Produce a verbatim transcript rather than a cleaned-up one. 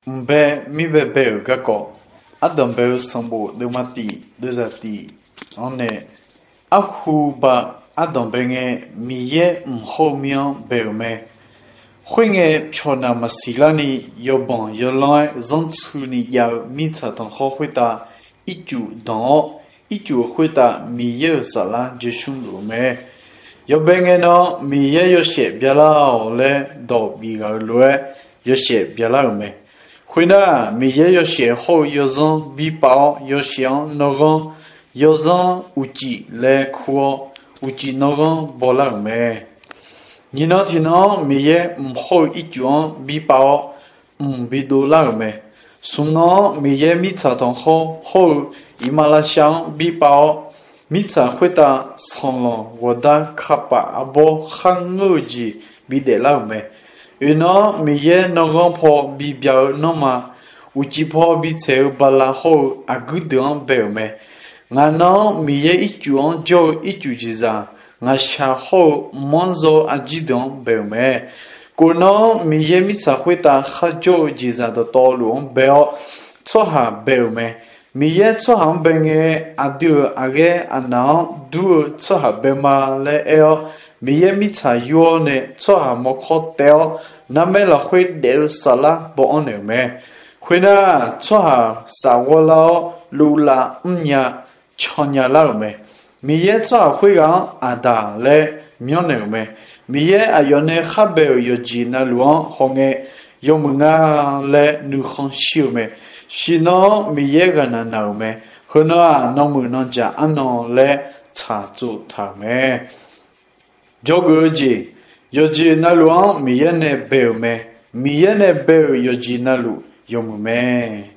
mqbae mirbae bae-euq garkawv, ardanq bae-eu sanqbof deuvma tif deuvzaq tif-anr nae, arhu ba ardanq bae ngae, Miqyaer mq hawr-eu mir-anr bae-euq mae. Khoerngae, pyawqnaq maqsiq larni yawbanq yawlanr-aer zanrtsuini jav-eu mirtsaq tanqkhawr khoertav ircuf danq-awr, ircuf-eu khoertav Miqyaer-euq saflar jashmr luf-eu mae. Yawbae ngae nan, Miqyaer yawshaef byalar-awq laer dawq bif ghaq-euq lof-aer yawshaef byalar-euq mae. Khoernar, Miqyaer yawshaef hawr-eu yawzanr bi pav-awr, yawshaef-anr nanghanr, yawzanr uqcif laer kur-awr, uqcif nanghanr bawlar-euq mae. Nyiqnan tiqnan-anr, Miqyaer mq hawr-eu ircuf-anr bi pav-awr, mq bidov lar-euq mae. Smq nan-anr, Miqyaer mirtsaq tanqkhawr hawr-eu iqmalavshav -anr bi pav-awr, mirtsaq khoertav sanqlanq ghawqdar kapaf arbawr kharngeur-eu jeq bidaef lar-euq mae. Oeqnan-anr, Miqyaer nanghanr paw bibya-eu nanrma, uqcif paw bitsaeq-eu bala hawr-eu aqguir deuq-anr bae-euq mae. Ngaq nan-anr, Miqyaer ircuf-anr jawr-eu ircuf jeqzaq, ngaqshaq hawr-eu mq-anr zaw-eu arjir deuq-anr bae-euq mae. Kof nan-anr, Miqyaer mirtsaq khoertav kharjawr-eu jeqzaq dawqtawvluf-anr bae-awr, tsawrhaq bae-euq mae. Miqyaer tsawrhaq-anr bae ngae, aqdui-euq aqghaer aqnaq-anr dur-eu tsawrhaq bae ma laer aer-awr, Miqyaer mirtsaq yur-awr nae tsawrhaq mawrkawr taev-awr, narmaer lafkhoer daef-eu saflar baw-anr naeq-euq mae. Khoernar, tsawrhaq safghawr lar-awr, luvlav mrnya cannya lar-euq mae. Miqyaer tsawrhaq khoerghaq-anr Aqdaq laer myanrnaeq-euq mae. Miqyaer aqyawf nae khar bae-euq yawqjeq navluf-anr hawngae, yawmuiq nga laer nuikhanr shir-eu mae. Shiqnan-anr Miqyaer ghaqnaq naq-euq mae. Heunan-aq, nanmuiq nanjaq arnan laer tsaqtsov taq-euq mae. Dzawgeuf-eu jeq, yawqjeq navluf-anr Miqyaer nae bae-euq mae. Miqyaer nae bae-euq yawqjeq navluf yawmuiq mae.